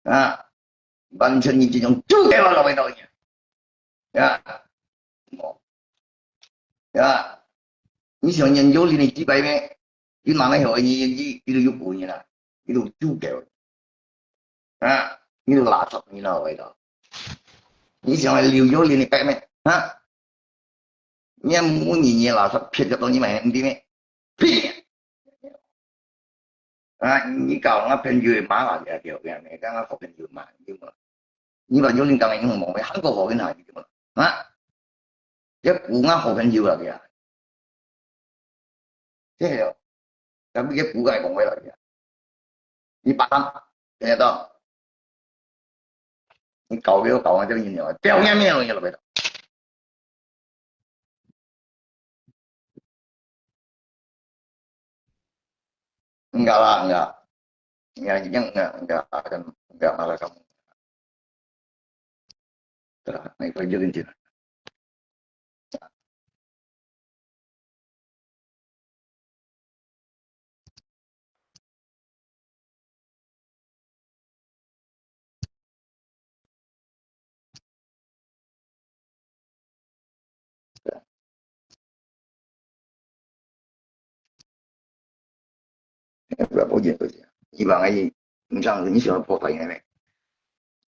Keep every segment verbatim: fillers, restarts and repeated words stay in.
啊，完全你這種豬狗啊，老外頭人。呀，哦，呀，你想研究你个雞排咩？你拿來學你，你，你都有本事啦，你都豬狗。啊，你都垃圾，你老外頭。你想研究你个雞排咩？啊？ 你也無人，你垃圾撇个東西嘛，毋知咩？屁！啊，你搞我朋友个媽啦，對，對，對，你講我好朋友嘛，對無？你把有人講个英文，還過好跟他，對無？啊？這不我好朋友啦，對啊。 這个，tapi dia bukan orang Wai lagi. Ni Padang, ternyata. Ni kau dia, kau macam ni, dia punya ni, dia lebih. Enggak lah, enggak. Ya, yang enggak, enggak akan, enggak marah kamu. Dah, naik kerja kan dia. Dah. 哎，不要，不要紧，不要紧。你把俺，你上次你喜欢破坏原来，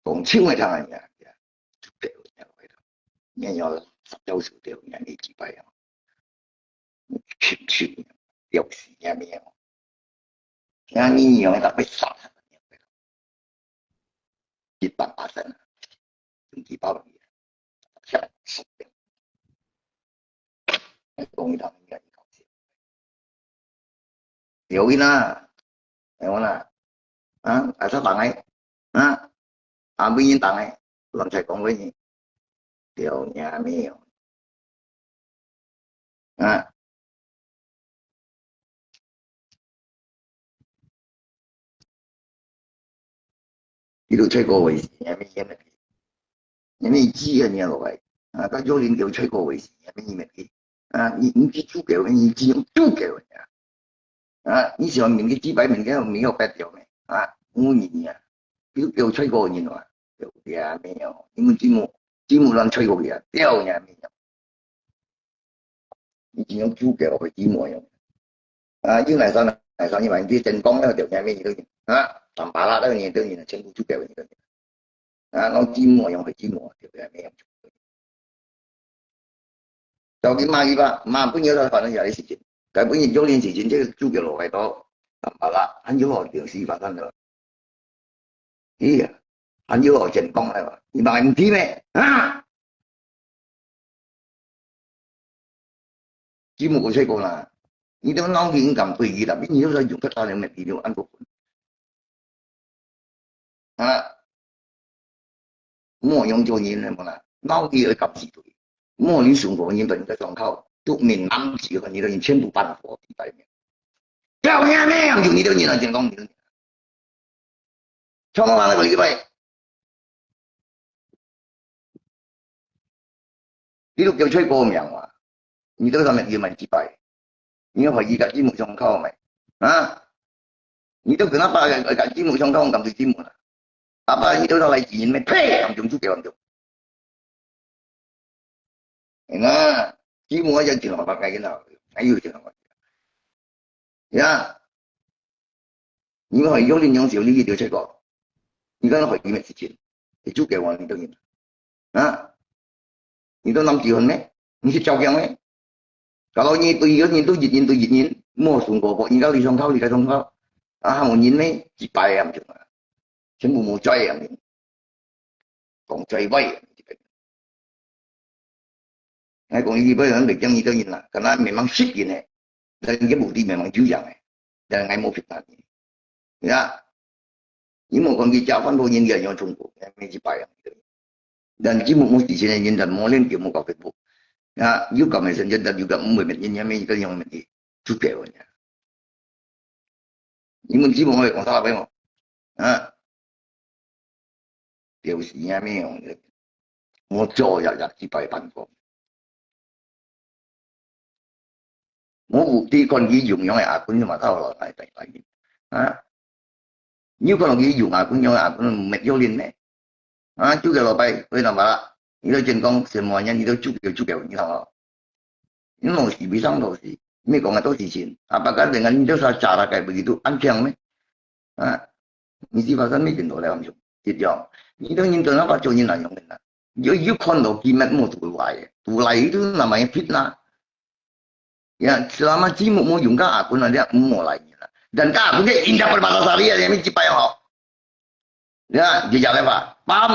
讲笑话听啊，你啊，你啊，就不要，你啊，你啊，要杀掉死掉，你啊，你几百样，亲亲，要死你啊，没有。 聽你樣个，逐擺殺，一百巴仙啊，用幾百萬，下來殺掉。講一趟，你搞笑。有影啊，有啦，啊，還是打來，啊，啊，不應打來，亂才講話呢，掉你啊，沒有。 啊。佢都吹過衛視，也沒演个。也沒知个，你老外。啊，佢有人叫吹過衛視，也沒演个。啊，你，你知豬狗，你知用豬狗个。啊，你想明个幾百名个，沒有白掉个。啊，無人啊。佢都叫吹過人啊，對不對啊？沒有，你們節目，節目亂吹過去啊，掉也沒有。 你只用豬狗个雞毛用。啊，有哪三哪三，你買去真光那个条件面你都行啊，打巴拉那个你都行，全部豬狗你都行。啊，然後雞毛用个雞毛，對不對？沒有。到底罵一把，罵不牛他反正也是事情，该不牛就连事情，这个猪狗落来到打巴拉，很有好的事发生了。 哎呀，還有好錢講个嘛，你嘛毋知咩？啊？節目有吹過啦，你都腦筋敢對佢啦，你都在用佢大人个video按過分。啊？莫用做人个嘛啦，腦筋愛敢死對，莫你想過人本在上口，都面南死个，你都全部搬火地带面。不要命咩？用你都人来讲讲你都。 全部人來講一擺。你都叫吹過名啊？你都上面有蠻幾擺？你要懷疑个，你目上靠咩？啊？你都跟阿爸个，个，你目上靠，敢對你目啦？阿爸，你都上來指人咩？呸！敢用豬叫，敢用。 哎呀，基本上就老白个啦，還有就老白。呀，你看有人用手里就吹過，你看好几个事情，你就给我你都有啊？你都諗住咩？你去照鏡咩？Kalau你對一个人都一人對一人，莫送過過，你到你上頭，你个上頭，啊，有人咩？一擺也毋中啊，全部無在啊，講在位啊。 𠊎講佢本人袂驚你个人啦，敢若memang識人个，但佢目的memang就樣个，但𠊎無ผิ得你。呀，你莫講佢假翻到人家用中國，也沒一擺樣。但佢目目的現在人，但莫連叫莫搞Facebook。呀，有搞沒時間，但有搞毋會滅人，也沒一个樣滅你，就給我呀。 你們基本會講啥話無？啊？表示也沒有，我做也也一百萬個。我有啲看佢用樣个阿君嘛，到了來來來，啊？你有看到佢用啊，佢用啊，佢乜有人咩？啊，就个老板，為什麼啦？你都真講什麼人，你都就个就个，你看哦。你老是為啥老是？你講个都是真，啊，把个人啊，你都啥查那个，不就安全咩？啊，你是发生没见到了，一样。你都人都那把做人那样的啦。有有看到佢乜冇出来，出来都那么一撇啦。Ya, selama Timur mau yung ka akun aja mau lagi lah. Dan ka akun dia indah permata sari ya, yang cipai ho. Ya, dia jalan pak. Paham?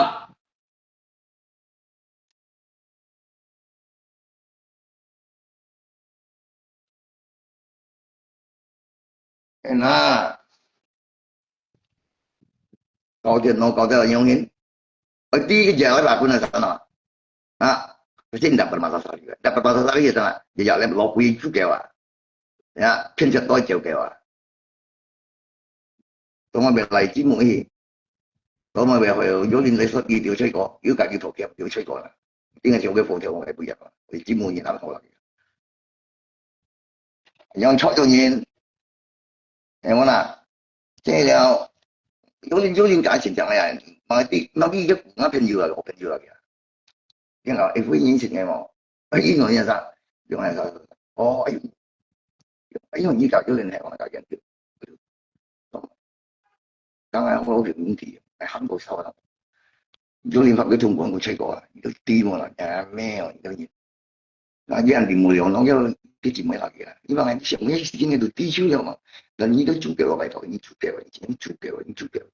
Enak. Kau dia no, kau dia yang ini. Ati ke jalan pak pun sana. Ha, kasi indah permata sari. Indah permata sari ya sana. Dia jalan lo pui juga wa. Ya, 骗钱多久给我。等我未來節目去，等我未來有人來說佢條吹過，有家己條條條吹過啦。點解做个佛條我也不要啊？我節目也拿好了。用错做人，哎，我啦，这了，有人有人感情讲哎呀，嘛的，嘛的一个朋友啊，我朋友啊，然后一回人情的嘛，哎，一种人啥，用来啥，哦，哎呦，哎呦，你搞有人来，我搞研究。 當然，我有問題，還過少啦。有人發給中國，我吹過啊，你都知嘛啦，也沒有，你都，那這樣你無聊，那要自己沒那個啦。你把你想，你時間都知出了嘛，那你都做不了，拜託，你做不了，你做不了，你做不了。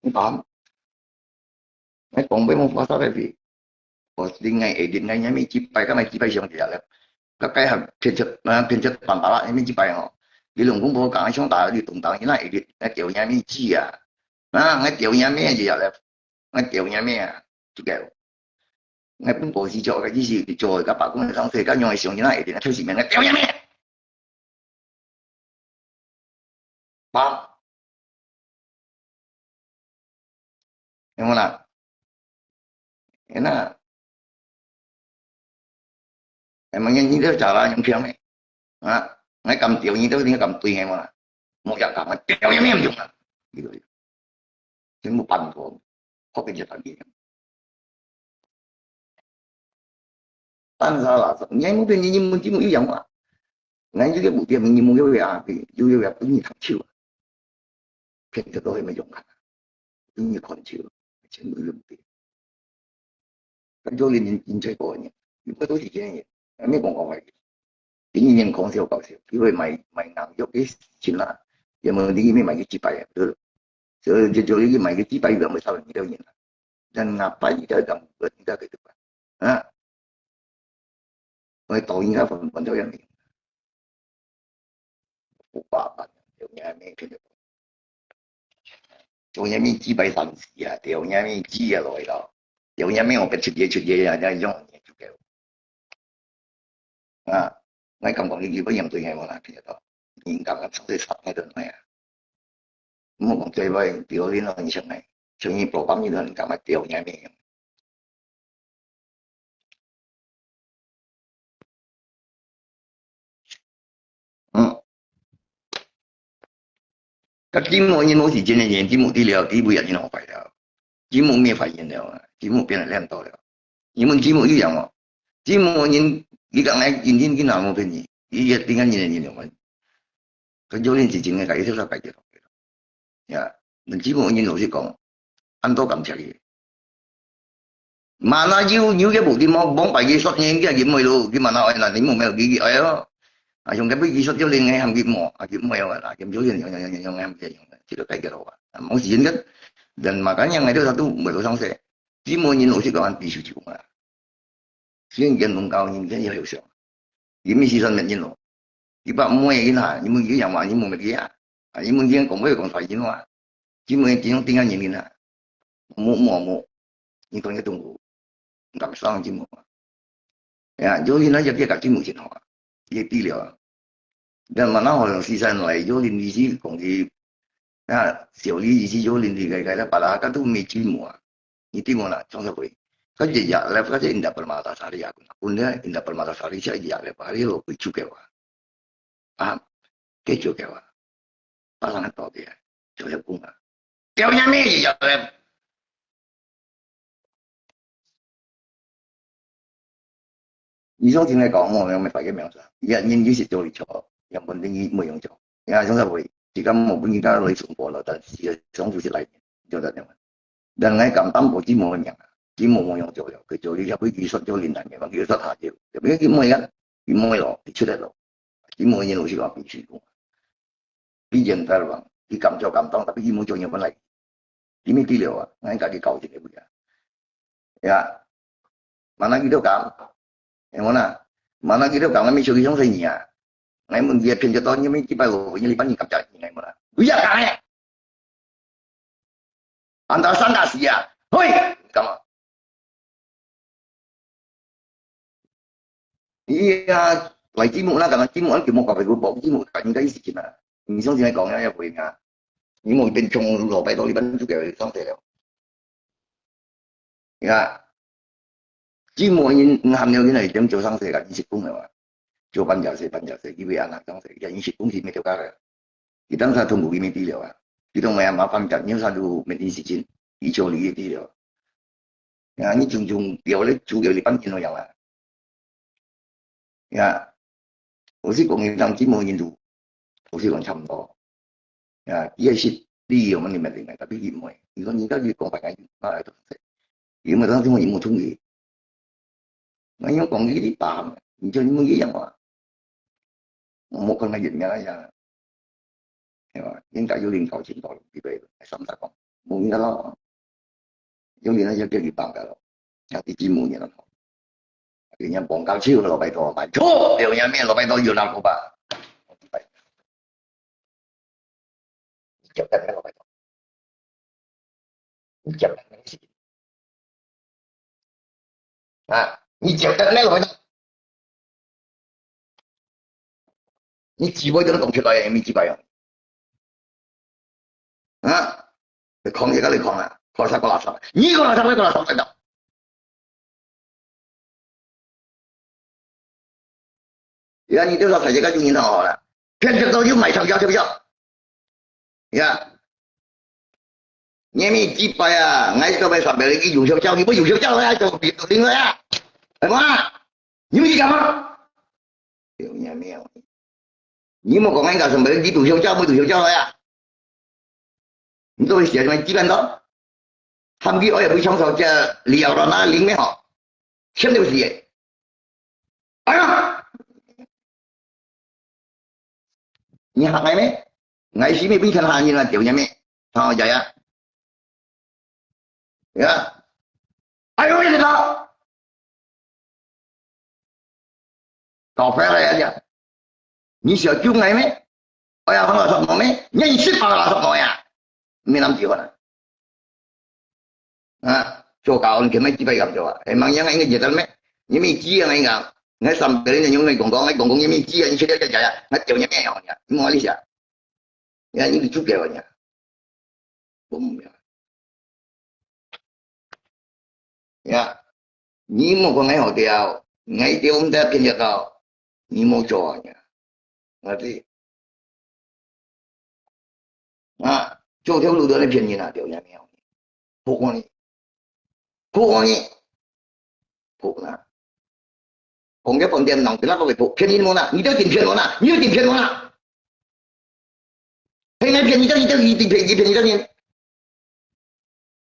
你paham? Ngai kong bai mo pasal tadi. Posting ngai edit ngai nyami cipai kan ngai cipai siang dia lep. Kakai ha pencet, ah, pencet pangkala nyami cipai ho. Di lung kung bo kang siang ta di tung tang ina edit ngai teo nyami ci ya. Na ngai teo nyami aja ya lep. Ngai teo nyami ya. Juga. Ngai pun posisi cok kaji si di cok ka pa kung sang se kan nyong siang ina edit ngai teo si men ngai teo nyami. Paham? Emang lah. Enak. Emangnya ini tu cara yang biang ni. Ha? Ngai kam tiau ini tu, ini kam tui ngai mana. Mau jak kam tiau yang ni yang jung. Gitu. Sing mu pan ko. Kok kerja tadi. Tan sa la sa. Ngai mu pin ni mu ji mu yu yang wa. Ngai ju ke bu tiam ni mu ke ya, yu ya ni thang chiu. Pin ke to me yong kan. Ni kon chiu. Chen mu yu pin. Kan jo lin in chai ko ni. Yu ko to si chen ni. Ngai me kong ko wai. Pi ni nian kong siu gao siu. Yu wei mai, mai nang yok ke chin la. Ya mo ni me mai ke ji pai ya. Yu. So, jo jo ni mai ke ji pai yu ya mo sa ni de ni. Dan ngapa ni de dang buat ni de ke tu. Ha? Wei to ni ka pun pun to ya ni. 五百万，有影咩？有影咩几百三十啊？有影咩几啊落去咯？有影咩我别出嘢出嘢啊？这种嘢就够。啊，我感觉你基本上对我啦，听得到。人家个出去杀那个咩啊？莫讲最尾丢脸咯，你想哎，像你不帮你人家嘛丢影咩？ 嗯。个節目人無時間个人，節目知了，佢每日人好快了。節目咩反應了啊？節目變得爛到了。你們節目一樣哦。節目人，你講來認真去拿無便宜，你也聽看人的人了嘛。跟教練之間个，改一條，改一條。呀，你節目人老實講，恁多感謝你。 Mana you, you ke bukti mo, bong pai ke sot nyen ke ke mo lo, ke mana oi na ni mo me ke ke oi lo. A, yung ke bukti sot yo ling ham ke mo, a ke mo yo na, ke yo ling yo yo yo yo ham ke yo. Sila kai ke lo. A, mo si yen ke, dan makanya ngai tu satu mo lo sang se. Ti mo nyen lo si kawan pi su ju ma. Si yen yen long kau nyen ke yo yo siang. Yimi si san met nyen lo. Iba mo e ina, ni mo yu yang ma, ni mo met ya. A, ni mo yen kong mo kong sai yin wa. Ti mo yen ti yong ting a nyen ina. Mo mo mo. Ni kong ye tung ku. Ngam sang ti mo. Ya, yo yin a ya ke ka ti mo yin ho. Ye ti liao. Dan mana ho yang si san lai, yo yin ni si kong ki. Ya, siao li yi si yo yin ni kai kai la pa la ka tu me ti mo. Ni ti mo na, chong sa koi. Ka ye ya, la ka ye inda permata sari ya. Kun ya inda permata sari siya ya le pa, ye lo kui chu ke wa. A, ke chu ke wa. 發生个道理啊，就係講啊，表演咩就係。你相信來講，我有沒有發現沒有？也人有時做你錯，也問題你沒有做，也總是會，自家無本事，自家來重播了，但是相處起來，就這樣。但係感動我寂寞娘啊，寂寞無用做了，佢做你也會佢說做你難嘅嘛，佢說下就，就變佢妹啊，佢妹咯，佢出來咯，寂寞人老實講，佢辛苦。 比人家人，佢感覺感動，tapi佢無做樣本來，佢乜知了啊，𠊎家己搞一个位啊。Ya, mana kita kam? Yang mana? Mana kita kam? Kami sugi song saya. Ngai mun dia pinjat tahun kami kita lo, ini lipan ni kapjak ni ngai mana? Uya kang eh. Antara sana sia. Hoi, kamu. Iya, 來節目啦，敢若節目，節目講佢報節目，大家應該一起去嘛。你相信來講呀，也會啊。你無變窮，老闆到你班就給上台了。你看，節目人，你喊了，你來點做上台个，你是講了啊。做半小時，半小時，因為啊，那上台，你是講是沒有搞个。佢當時通過佢沒底了啊。佢都沒有麻煩的，你有啥都沒定時間，佢就你的底了。 Ya，你種種表咧主要你半斤咯樣啦。Ya，我是講你當今無人都，我是講差不多。Ya，佢係識利用你們另外，tapi佢毋會。你講你到底講白个，哪來東西？有沒有當時我有無同意？那用講你的吧，你就你們一樣嘛。我看那人家那樣，對吧？應該有領導領導，對不對？三十講，無應該咯。 有人就叫你放个咯，像你寂寞人咯。人家放假去了，拜託，拜託，有人咩，拜託，有人个吧？你叫得咩，拜託？你叫得咩？啊，你叫得咩，拜託？你機會都講出來，你機會啊？ 啊？你講這個你講啊，講啥個垃圾？你講垃圾，你講垃圾，真的。呀，你就說大家就認同好了，騙子都有買票，要不要？呀，你咪幾百啊，𠊎都買三百零一有效票，你不有效票，𠊎還做別的另外啊，係嘛？你們去幹嘛？有沒有？ 你莫講人家什麼，你讀小教，沒讀小教呀？你做咩寫什麼基本的？他們比我也不上手，這了了那零没好，全都是耶。哎呀，你行来没？𠊎係沒變成行人了，丟人咩？好，呀呀。 呀，哎呦，這个，搞坏了呀，你小舅来没？哎呀，放垃圾桶没？你你去放垃圾桶呀？没那么喜欢了。啊，做搞你根本基本上做啊，哎，忙样应该觉得没？你没鸡啊，应该，你三个人用那公公，那公公你没鸡啊，你去了家家呀，那丢你没有呀？你莫理想，你看你就给我呀。 Bom ya. Ya, ni mo ko ngai hotel, ngai te om ta pin ya tao, ni mo cho ya. Ngerti? 啊，做條路都係騙人啊，條人命。仆我你，仆我你，仆啊！講个飯店人，邊個會仆？騙人無啦？你都定騙我啦？你都定騙我啦？騙人騙你，你都你定騙你騙你，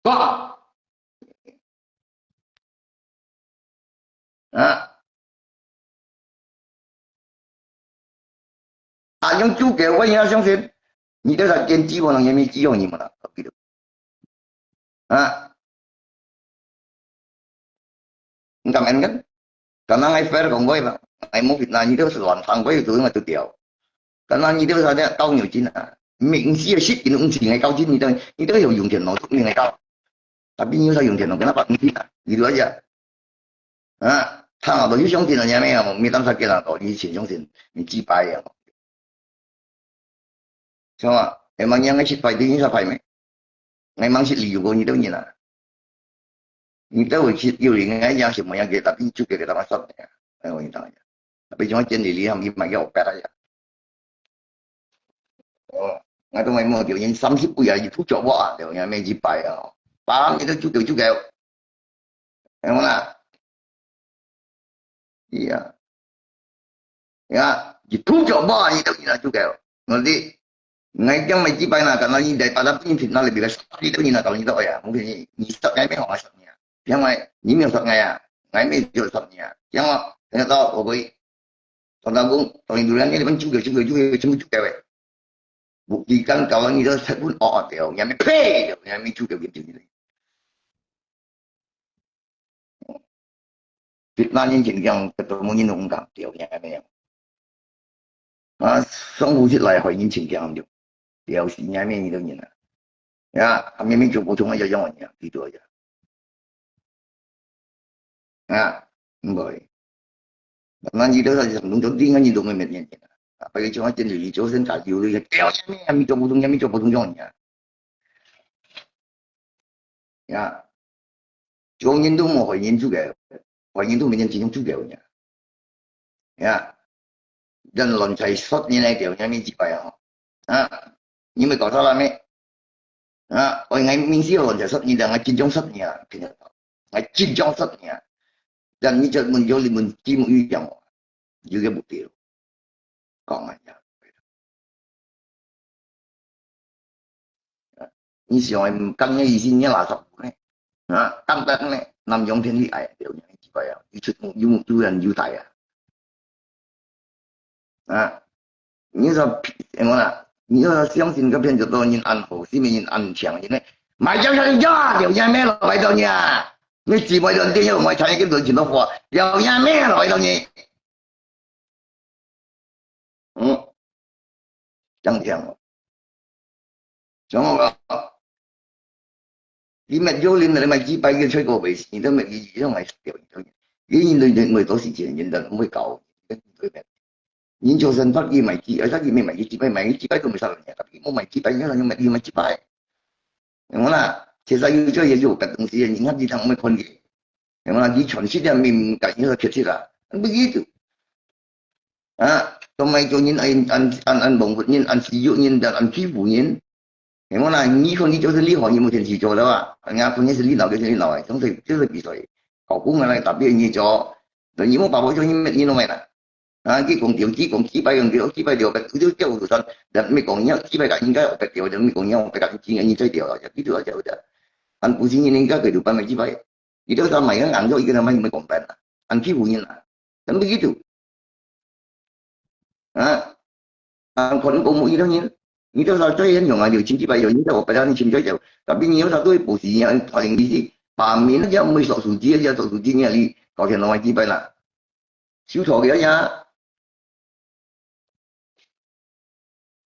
講。 啊。啊，用主角，我也相信，你這个堅持，我能也沒指望你們了，啊。你敢講？敢講𠊎fair講話吧？𠊎無fitnah，你這个是亂講話，有做麼个對了？敢講你這个啥个鬥牛筋啊？明知係實，你毋知𠊎鬥筋，你都，你都有用電腦，出名𠊎鬥。 Tapi你有啥用電腦，跟他發脾氣啊？你都要講。啊，他好多就相信人家沒有，沒當啥个啦，你先相信，你幾百樣。是嘛？哎，忙樣个失敗，你啥敗咩？哎，忙失利有个你都認啊。你都會去有人家講什麼樣个，tapi你就給他們算的呀。哎，我跟你講呀，tapi cuma建立你，你買个我白了呀。哦， ，𠊎都買無條件三十位啊，一吐腳哇，條人咩一擺啊，八你都九九九九，有無啦？係啊，呀，一吐腳哇，你都你那九九，我的，我講買幾擺啦，可能你在八十分你拿了比較少，你都你那搞你都哎呀，我跟你，你十年没好啊十年啊，因为你没有十年啊，我没有十年啊，因为等到我会。 Tanda kong, tanda durian ni, di ba, cukai, cukai, cukai, cukai, cukai, weh. Buktikan kawan ni, dah, saya pun, oh, dia, yang ni, peh, dia, yang ni cukai, gitu, gitu. Fitnah ni, jeng, jeng, ketemu ni, nungkang, dia, yang ni, yang. Ah, song hu sit lai, hoi ni, jeng, jeng, dia. Dia, si, yang ni, ni, ni, ni. Ya, kami, mi, cukup, cuma, ya, yang, ya, gitu aja. Ah, boy. Nanti tu saja, nung tu tinggal ni, dong, met, met, met. Apa yang cuma jenis itu, sen tak jauh, ya, dia, yang ni, yang ni, cukup, yang ni, cukup, yang ni. Ya. Cukup ni tu, mau, hoi ni, cukai. Hoi ni tu, macam, cuma cukai, ya. Ya. Dan lon chai sot ni nai teo, ni mi jibai ah. Ha. Ni mi kau salah mi. Ha, oi ngai ming si lon chai sot ni dan ngai jin jong sot ni ah. Kena tau. Ngai jin jong sot ni ah. Dan ni jat mun jong li mun ji mun yu yang. Yu ke buk teo. Kau ngai ya. Ni siang ai mkan ni isi ni lah sop ni. Ha, tang tang ni, nam yong tian li ai, liu ni jibai ah. Yu chut mu, yu mu tu yan yu tai ah. Ha. 你说，哎，我啦，你说相信个骗子多人安好，是没人安强，因为买家下去呀，有人没了，来到你啊，你只买到店有买产业跟人群的货，有人没了，来到你。 嗯，正聽哦。像我講，你乜有你乜你買幾百個吹過尾，你都乜你用來掉，你都，你人都人會多時間，人都會搞，人就算他你買幾，他你沒買幾百，買幾百都沒啥人家，他你莫買幾百，你買你買幾百。 有無啦？其實有做也有別東西，人家你聽沒看見。有無啦？你全世界明白你所缺失啦，不記得。啊，做麼做人愛，愛，愛，愛蒙活人，愛羞辱人，愛欺負人。有無啦？你看你做生理好，你無天時做了啊？人家看你生理老，就生理老哎，總是，就是比賽。搞工啊，來打別人做，你莫把我做人，你弄來啦。 啊，佢講對，佢講幾擺用對，幾擺對，佢就叫有算，但毋係講你幾擺甲應該有白掉，但毋係講你有白甲應該你再掉啊，佢就要掉的。但不是你應該佢就辦了幾擺，佢就算買个硬肉，佢个他媽你們講辦啊，俺欺負人啊，但不是就，啊，俺可能講無一个人，你就算再很勇啊，有千幾擺有，你在我白甲你千幾擺有，tapi你有啥都會不是啊，好像你是把名人家没手手机，人家手手机你啊，你搞天龙还几摆啦。 收錯个呀。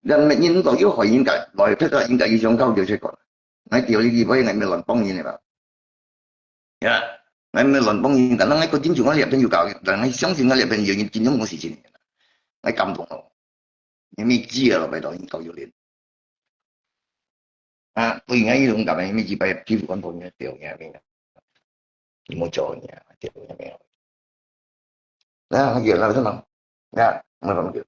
人乜人都有害人家，來撇个應該有想搞就出過。𠊎掉你幾擺，𠊎乜亂幫人个吧。呀，𠊎乜亂幫人，但係𠊎個真正𠊎這片有搞，但係相信𠊎這片有人真正無事情。𠊎感動哦。你乜知啊，老白到你搞有練。啊，對，𠊎一種感覺，你乜知白欺負官方，你掉你啊，你啊。你莫做你啊，掉你啊，沒有。 來啊，來，來，來，來，來，來，